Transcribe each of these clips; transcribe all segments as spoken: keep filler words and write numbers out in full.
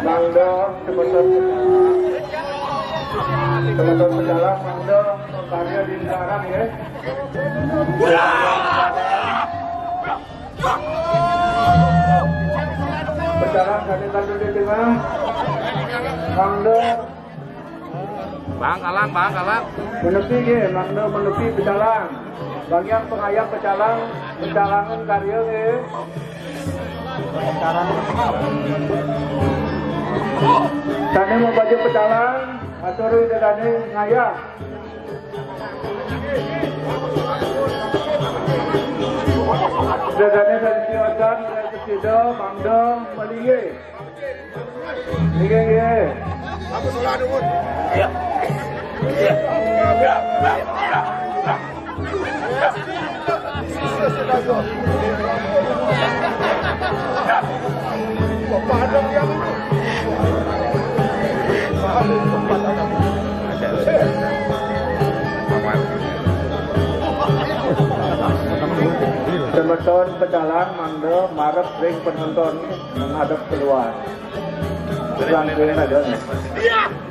Mangda, semeton, semeton pecalang, mangda, karya di sekarang ya. Pecalang, kami taruh di tengah. Mangda. Bang, kalang, Bang, kalang. Menepi nggih, mangda menepi pecalang. Bagi yang pengayam pecalang, pecalangan karya nggih. Sane mau baju pecalang, atur ida dane ngayah. Ida dane dari Siodan, dari Pesida, mangda melinggih. Nggih, nggih. Aku salah dulu. Iya. Iya. Bapak ada yang Semeton pecalang mangda marep ring penonton menghadap keluar. Pecalang aja nih.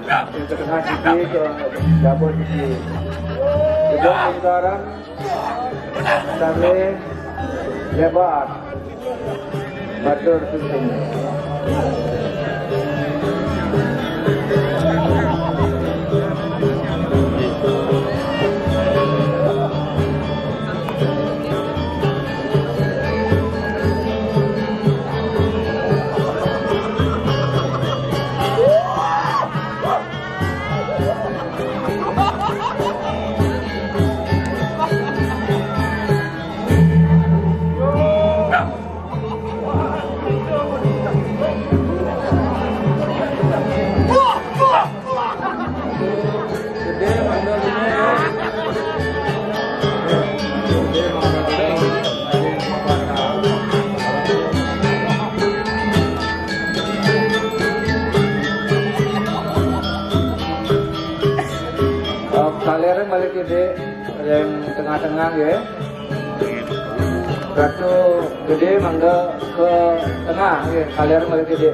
Yang setengah sisi ke dapur sisi. Kedua lingkaran sane lebar. Matur suwun. Kalere malik ide yang tengah-tengah ya. Ratu Gede mangga ke tengah, nggih, kalian mangga gede.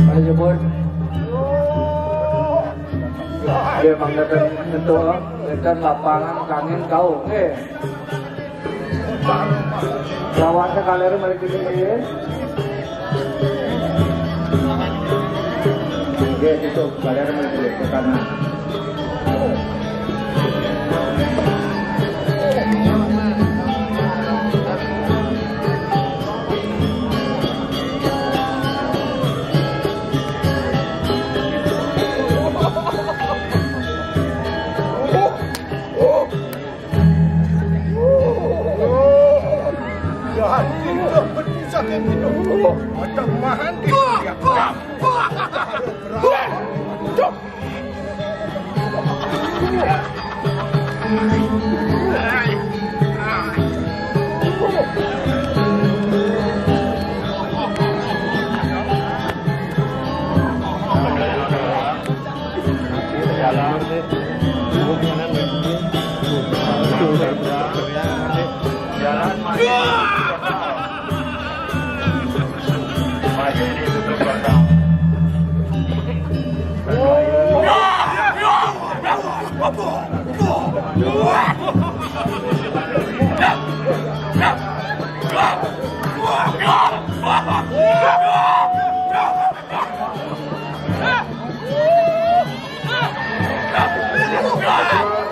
Mari jebur. Nggih, mangga ten tentu, ten lapangan kangin kau, nggih. Lawannya kalian mari gede, nggih. Nggih, itu kalian mari gede ke kanan.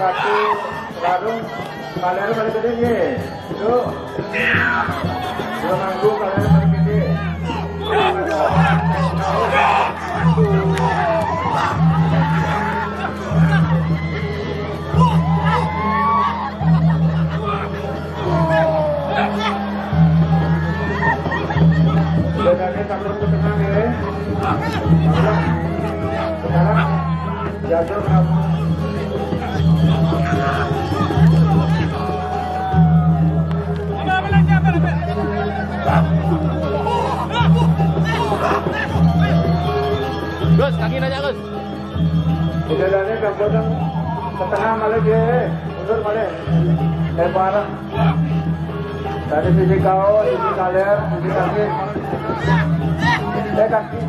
Satu, baru, kalian balik ke sini. Yuk. Dua manggung, kalian balik ke sini. Bedanya campur ke tengah, ya. Sekarang jatuh kamu. Gus, kaki nanya, Gus. Bedanya campur ke tengah, malah, ya. Mundur, malah. Lebar. Dari sisi kau, sisi kalian, sisi kaki. Eh, kaki.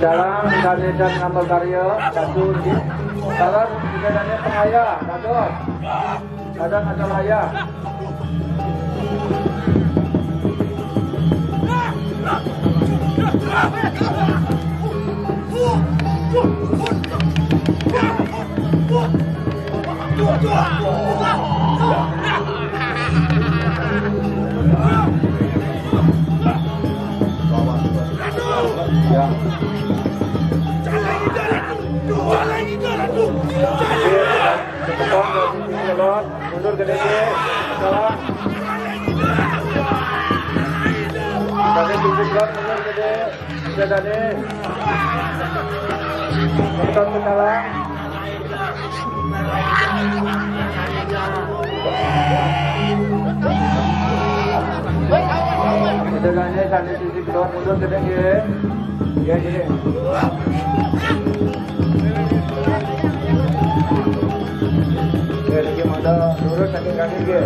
Jalan, dari dan ngambil karya, satu, ini. Jalan, tidak ada pengaya, satu. Ada, ada layar. Ya. Cepetan, mundur ke D J. Salah. Tadi tujuh belas, mundur ke D J. Sudah tadi. Nonton ke salah. Sudah tadi, tadi tujuh belas, mundur ke D J. Ya, gini. Ya, dia mata lurus sakit kaki dia.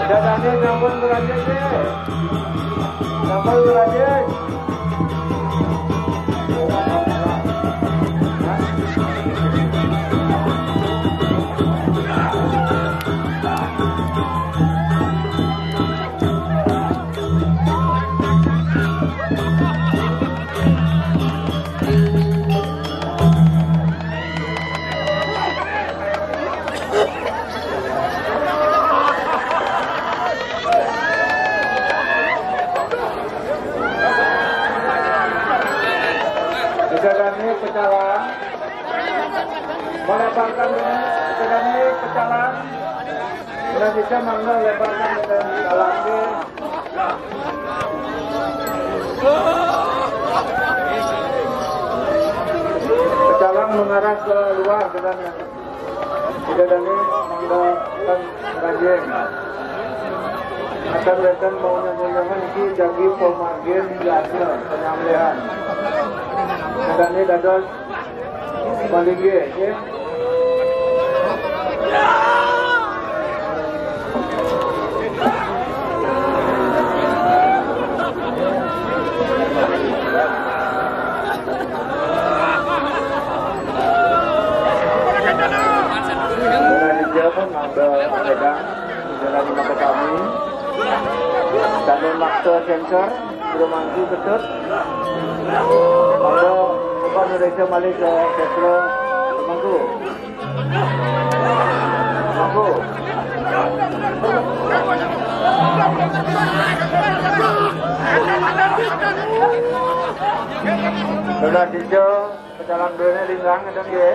Dadane sampun ngrajin, nggih. Sampun ngrajin. Pejalan ni pecalang. Melebarkan ni, pejalan ni pecalang. Sudah bisa mangga lebarkan pecalang ni. Pecalang mengarah ke luar, pecalang. Tidak ada ni, mangga kan rajin. Akan datang maunya-maunya iki jagi pemargin biasa penyamlihan. Tidak ni dados Malinggih, nggih. Sudah dijawab, mangga pedagang, jalan mangga kami. Kami maksa sensor, belum mangku ketut. Mangga, coba Indonesia balik ke sensor, belum mangku. Mangku. Sebelah tiga, pecalang duanya linggang, ada dia.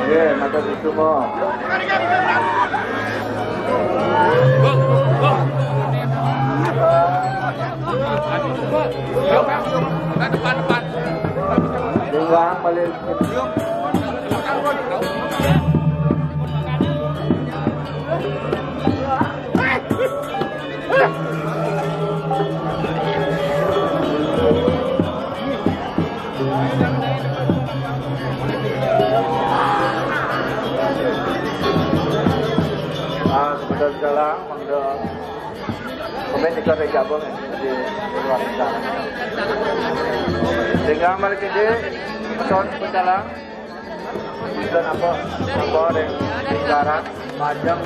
Ye, mata susu mo. Depan, depan. Linggang balik. Ah, sebentar sekarang, mangga. Komen di kota Jabung, di luar sana. Dengan malam ini, son berjalan. Dan apa, apa ada yang sekarang, majang,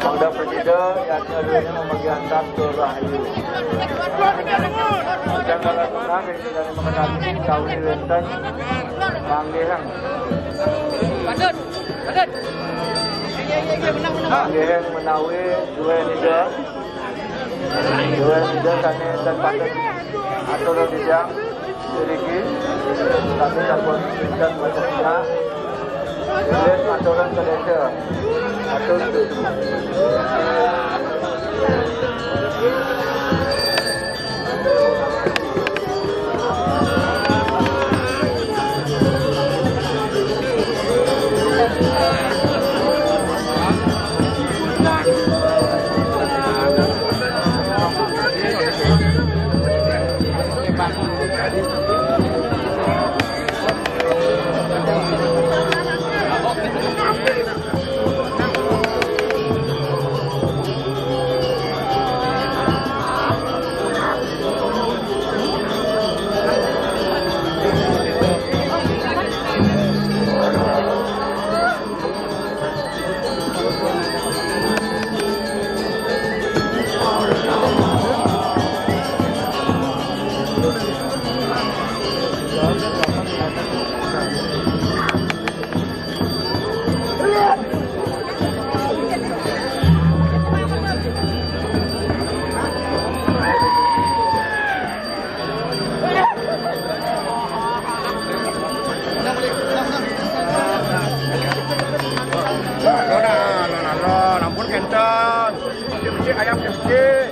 mangga presida, yang kedua memegang satu rahayu. Dan kalau pernah, dari mengenai kau di Western, mangga yang Nggih, menawi duwe nida. Duwe nida sane ten patut atur titiang niki. Sami sampun sinten wonten menak. Bilih aturan sedaya. Atur. Ampun kenten. Ayam kecil.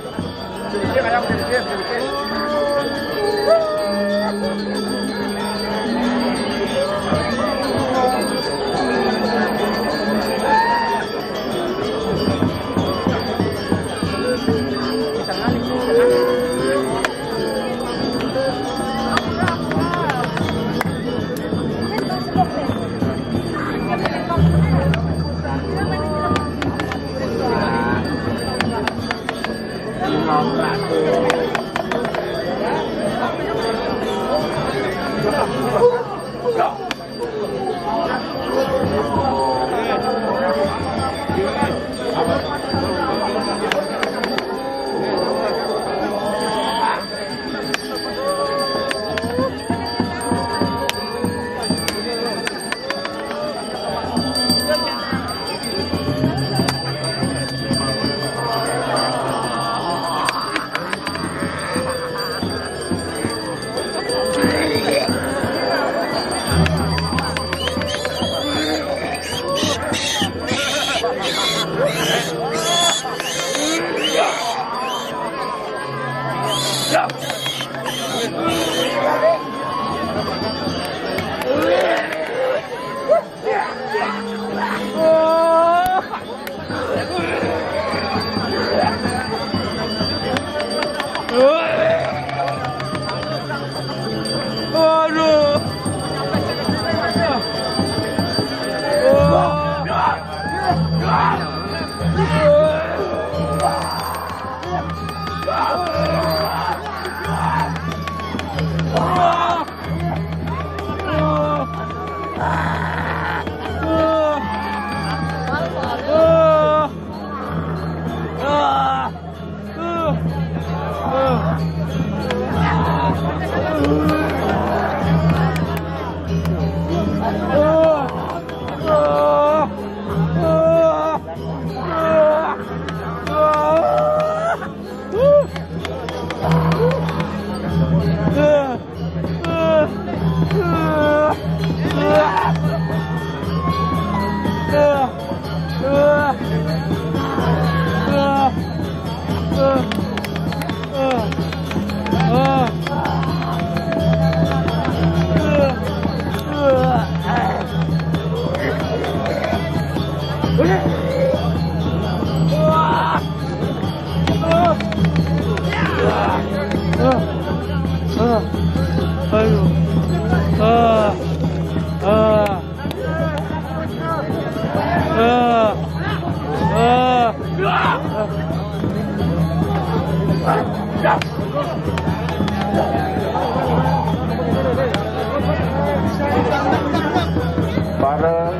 Para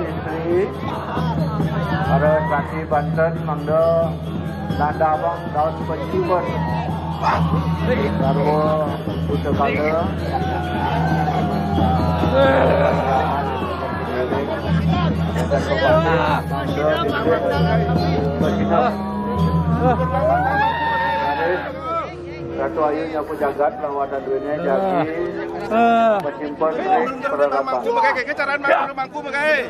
istri, para laki banten mangda nandabang daun penciput. Sarwa pusakala. Ratu Ayu nyapu jagat lawatan duene jagi penyimpan ring perarapan. Bagaimana caranya mangku, mangku, bagaimana?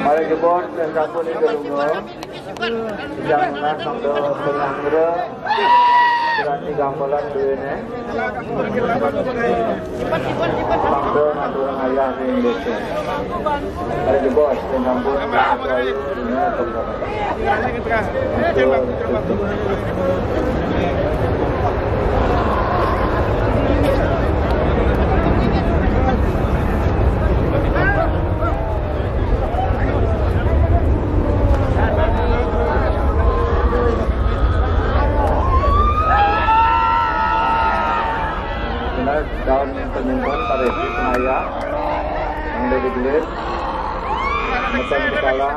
Mari jebos, dan sampun itu lunga. Jangan sampai pengangra berarti gambalan duene. Sampai ngatur ayah di Indonesia. Mari jebos, dan sampun. Daun penyimpan pada isi penaya yang dari gelis, macam kepala.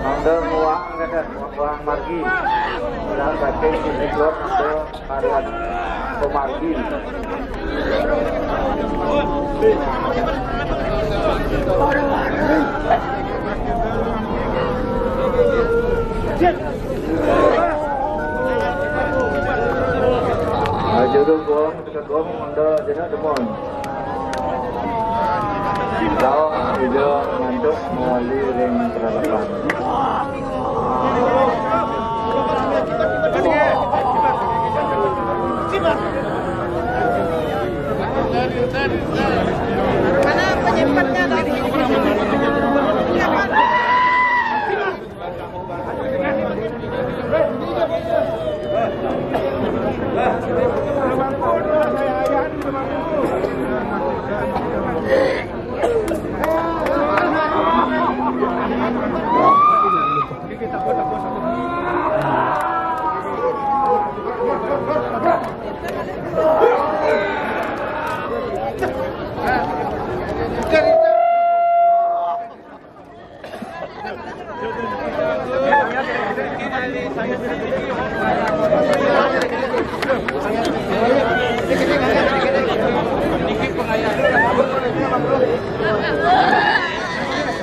Mangda nguang kata, nguang margi. Ulah saking sini keluar mangda karuan pemargi. Juru gong, teka gong, mangda jena demun. Rauh ida ngantuk mawali ring perarapan.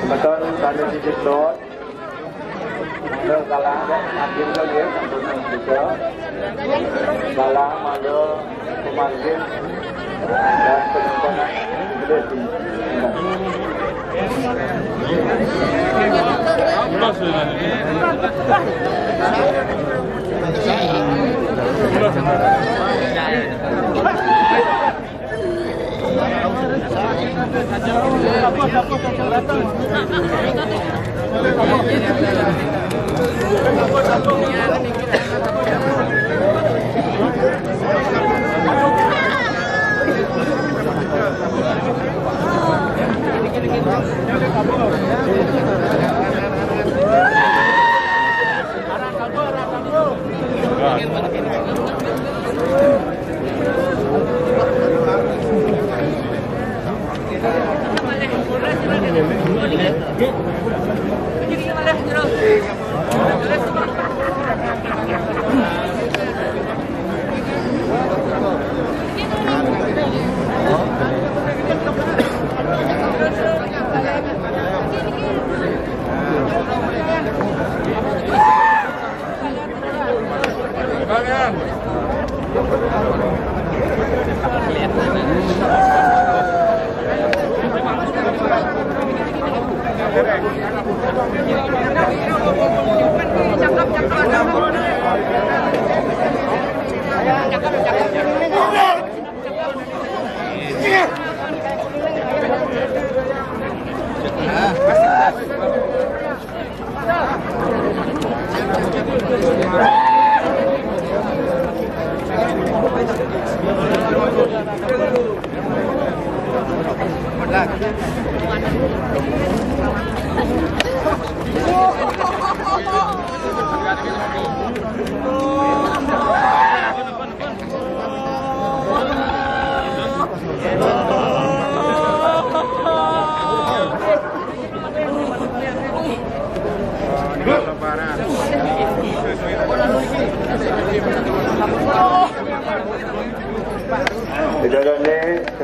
Beton, satu titik dot. Mangda galang dek hakim lagi ya, sampai bisa. Galang mangda pemargin dan penyimpanan.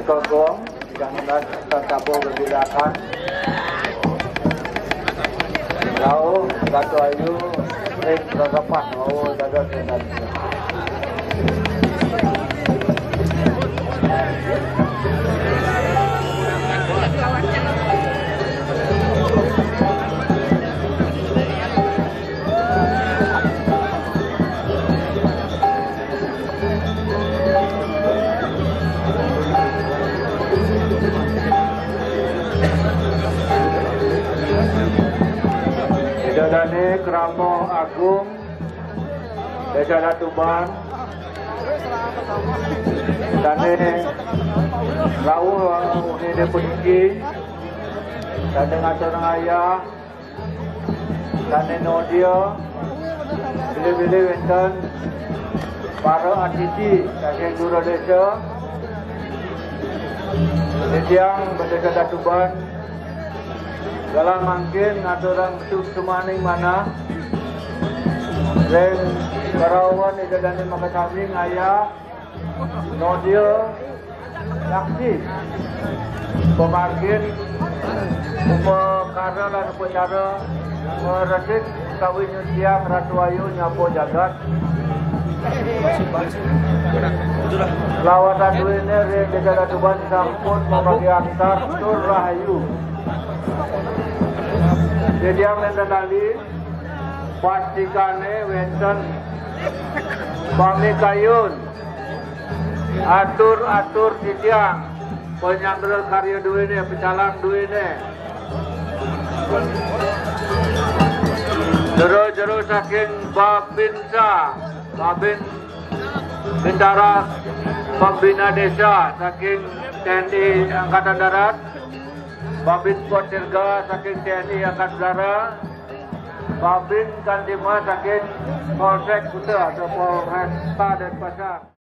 Sogong, jangan tak tabu berbilakan. Rauh, Ratu Ayu, ring ragapan, rauh dagat dengan. Ida dané Kerama Agung Désa Datuban, dané rauh unin puniki, dané ngaturang ayah, dané nodia, bilih-bilih wénten para atiti saking Juru Désa, titiang Désa Datuban, galah mangkin ngaturang suksmaning manah ring karauhan Ida dané makasami ngayah nodia saksi pamargin upakara lan upacara ngresik utawi nyuciang Ratu Ayu nyapu jagat. Lawatan duéné ring Désa Datuban sampun mamargi antar tur rahayu. Titiang nénten lali, pastikané wénten pamikayun, atur-atur titiang, panyanggra karya duéné, pecalang duéné. Jero-jero saking Babinsa, Babin Bintara Pembina Désa saking T N I Angkatan Darat, Babin Potirga saking T N I Angkatan Udara, Babin Kantima saking Polsek Kuta atau Polresta Denpasar.